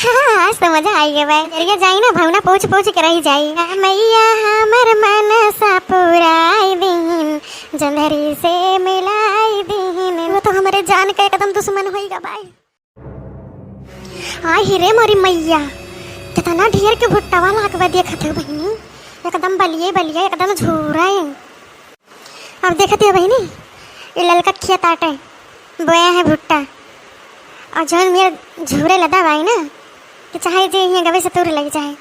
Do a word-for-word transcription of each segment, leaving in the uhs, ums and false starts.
हाँ, आज तो मजा आई गया बाय। जरिया जाई ना, भवना पहुँच पहुँच के रही जाई। मैया हमर मनसा पुराई दीन, जंधरी से मिलाई दीन। वो तो हमरे जान का एकदम दुश्मन होइगा बाय। आई ही रे मोरी मैया, कितना ढेर के भुट्टावा लागवा देखत हो बहिनी, एकदम बलिए बलिए, एकदम झूरा है। अब देखत हो बहिनी, ये ललका खेत आटे, बोया है भुट्टा, और जौन मेर झूरे लदा बाई ना, कि चाहे जे हियाँ गवे से तूर लग जाए,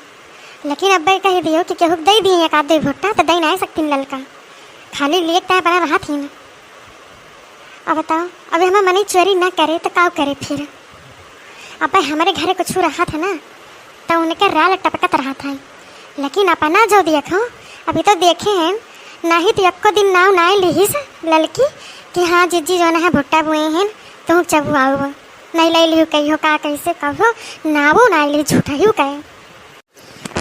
लेकिन अब कह दियो कि केहू के दे दिए एक आध दो भुट्टा, तो दे ना सकतीन ललका, खाली लिए तय पड़ा रहत ही ना। अब बताओ, अब हमें मने चोरी ना करे तो का करे फिर? अब भाई हमारे घरे कुछ रहत है ना, तो उनके राल टपकत रहत है, लेकिन अपना जो देखो, अभी तो देखे हैं, नाही तो एको दिन नाव नाय लिहिस ललकी कि हाँ जिज्जी जौन है भुट्टा बोए हैं, तू चबुआऊ नहीं ले लियो कहियो का कैसे कहो, नावो नाय लिहिस झूठा ही कहे।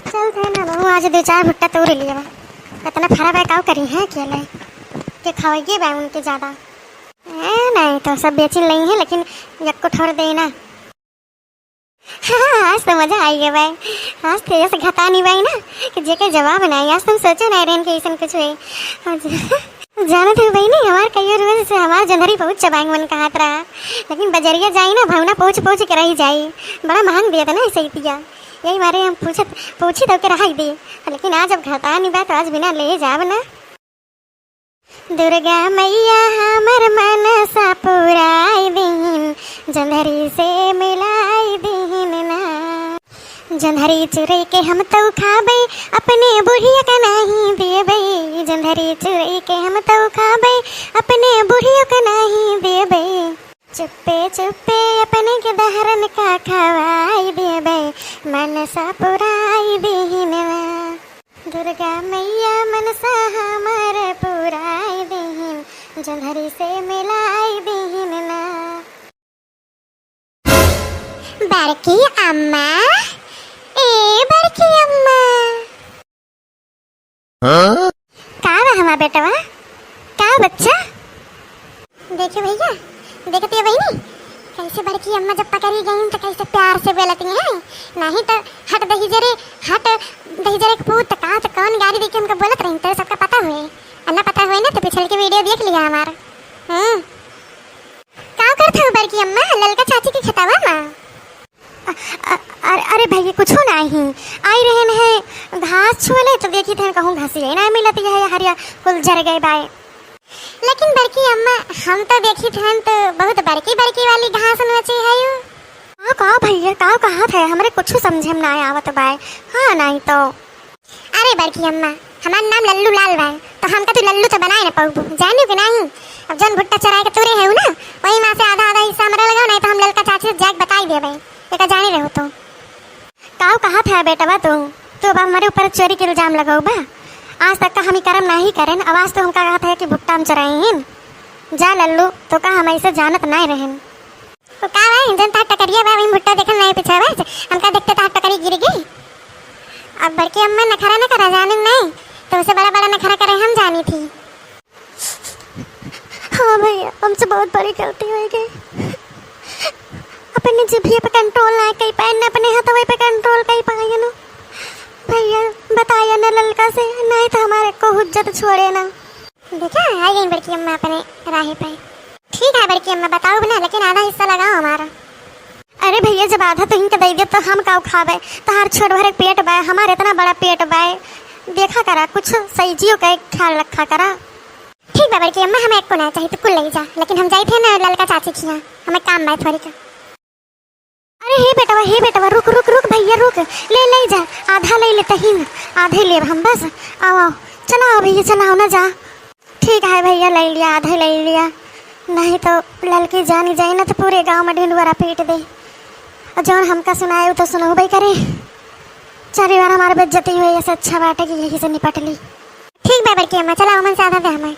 चल थे ना बहू, आज दो चार भुट्टा तोड़ लिया बा। इतना फरा बा, काव करी है अकेले? के खावेगी बा उनके ज्यादा। ए, नहीं तो सब बेचिन लई है, लेकिन यक्को ठोर दे ना। हाँ, आज तो मजा आई गया भाई। आज तो ऐसे घतानी भाई ना कि जेके जवाब नहीं। आज तुम सोचो नहीं रहन के ऐसन कुछ हुए। आज जानत हो बहिनी, हमार कइयो रोज से हमार जंधरी बहुत चबाएंग मन कहत रहा, लेकिन बजरिया जाई ना, भवना पहुँच पहुँच के रही जाई। बड़ा महंग दिया था ना ऐसे ही पिया, यही मारे हम पूछत पूछी तो के रहाई दे, लेकिन आज अब घरता नहीं बा तो आज बिना ले जाब ना। दुर्गा मैया हमर मनसा पुराई दीन, जंधरी से मिलाई दीन ना। जंधरी चुरई के हम तो खाबे, अपने बुढ़िया का नहीं देबे। जंधरी चुरई के हम तो खाबे, अपने बुढ़िया का नहीं देबे। चुप्पे चुप्पे अपने के दहरन का खवाई देबे, मनसा पुराई दीन ना। दुर्गा मैया मनसा हमर पुराई दीन, जंधरी से मिलाई दीन ना। बड़की अम्मा, ए बड़की अम्मा। हाँ? का बा हमार बेटवा? का बच्चा? देखे भैया, देखती है बहिनी, कैसे बड़की अम्मा जब पकड़ी गई तो कैसे प्यार से बोलती हैं, नहीं तो हट दहिजरे, हट दहिजरे के पूत, का तो कौन गारी देके हमका बोलत रही, तेरे सबका पता हुए, और ना पता हुए ना तो पिछल के वीडियो देख लिया हमार। हम्म। का करत हो बड़की अम्मा, ललका चाची के खेतवा मा? अ-, अ-, अरे, अरे भैया, कुछो नाही। आई रहन है घास छुअले, तो देखी थे कहूँ घासिया ही ना मिलत है, हरिया कुल झर गए बाय। लेकिन बड़की अम्मा, हम तो देखी थे तो बहुत बड़की बड़की वाली घास नोची है यू। का, का भैया, का कहा थे, हमरे कुछ समझे में ना आवत बाय। हाँ, नहीं तो। अरे बड़की अम्मा, हमार नाम लल्लू लाल बा, तो हमका तू लल्लू तो बनाए न पउबू, जानियो कि नाही? अब जौन भुट्टा चराए के तोरे है ना, वही मा से आधा आधा हिस्सा हमरा लगाओ, नहीं तो हम ललका चाची से जाके बताई देबे, एका जाने रहो तो। काऊ कहा था बेटवा तू, तू अब हमारे ऊपर चोरी के इल्जाम लगाओ बा? आज तक का हम ई करम नाही करेन, अब आज तो हमका कहा था कि भुट्टा हम चराए हैं। जा लल्लू, तो का हम ऐसे जानत नाही रहेन। तो का भाई, जन तार टकरिया बा, वही भुट्टा देखन नाही पीछे बस, हमका देखते तार टकरी गिर गई। अब बड़की अम्मा नखरा न करा, जाने नहीं, तो उसे बड़ा बड़ा नखरा करे हम जानी थी। हाँ भैया, हमसे बहुत बड़ी गलती हो गई। अपने जिभिया पे कंट्रोल ना कर पाए, न अपने हथवे पे कंट्रोल कर पाए ना। भैया, बताया ना ललका से, नहीं तो हमारे को हुज्जत छोड़े ना। देखा, आ गई बड़की अम्मा अपने राहे पे। ठीक है बड़की अम्मा, बताओ ना, लेकिन आधा हिस्सा लगाओ हमारा। अरे भैया, जब आधा तुहिन के दे दे तो हम काऊ खाबे? तहार छोट भर एक पेट बा, हमार इतना बड़ा पेट बा। देखा करा, कुछ सही जियो का ख्याल रखा करा। ठीक बा बड़की अम्मा, हमें एको ना चाही, तू कुल ले जा, लेकिन हम जाई थे ना ललका चाची खिया, हमें काम बा थोड़ी का। अरे हे बेटवा, हे बेटवा, रुक, रुक, रुक भैया, रुक, ले, ले जा, आधा ले ले तहिन, आधे लेब हम बस। आओ, आओ, चला आओ भैया, चला आओ ना जा। ठीक है भैया, ले लिया, आधे ले लिया, नहीं तो ललकी जानी जाई ना तो पूरे गांव में ढिंडोरा पीट दे। और जौन हमका सुनाए उ तो सुनहु बे करे। चारी बार हमार बेइज्जती हुई, ऐसे अच्छा बाटे कि यही से निपट ली। ठीक बा बड़की अम्मा, चला ओमन से आधा दे हमें।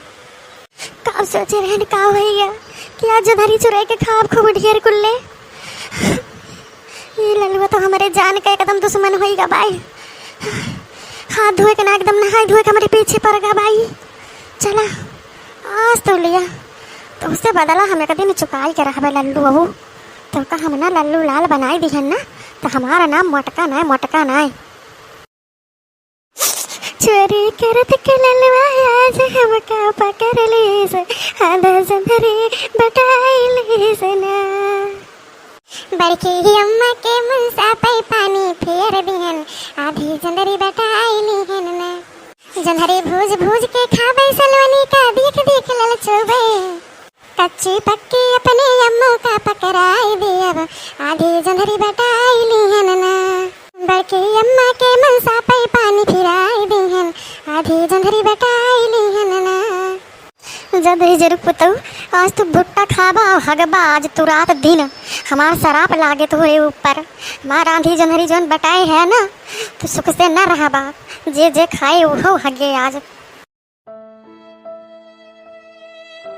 का सोचे रहन का भैया कि आज जंधरी चुराई के खाब खूब ढेर कुल्ले। ये ललुआ तो हमारे जान का एकदम दुश्मन होइगा बाई। हाथ धोए के ना एकदम नहाए धोए के हमारे पीछे पड़ गा बाई। चला आज तो लिया, तो उससे बदला हम एक दिन चुकाई के रहबे लल्लू बहू। तो का हम ना लल्लू लाल बनाई दिहन ना, तो हमारा नाम मोटका नाय, मोटका नाय। चोरी करत के ललवा आज हमका पकड़ लीस, आधा जंधरी बटाई लीस ना। बड़की अम्मा के मनसा पे पानी फेर दिहन, आधी जंधरी बटाई लिहन ना। जंधरी भूज भूज के खाबै, सलोनी का देख देख ललचोबै। कच्ची पक्की अपने अम्मू का पकड़ाई देब, आधी जंधरी बटाई लिहन ना। बड़की अम्मा के मनसा पे पानी फिराई दिहन, आधी जंधरी बटाई लिहन ना। जब ही जरू पुतऊ, आज तू भुट्टा खाबा और हगबा, आज तू रात दिन हमार सराप लागे तोहरे ऊपर। हमार आधी जंधरी जौन बटाए है ना, तू सुख से न रहबा, जे जे खाए उहो हगे आज।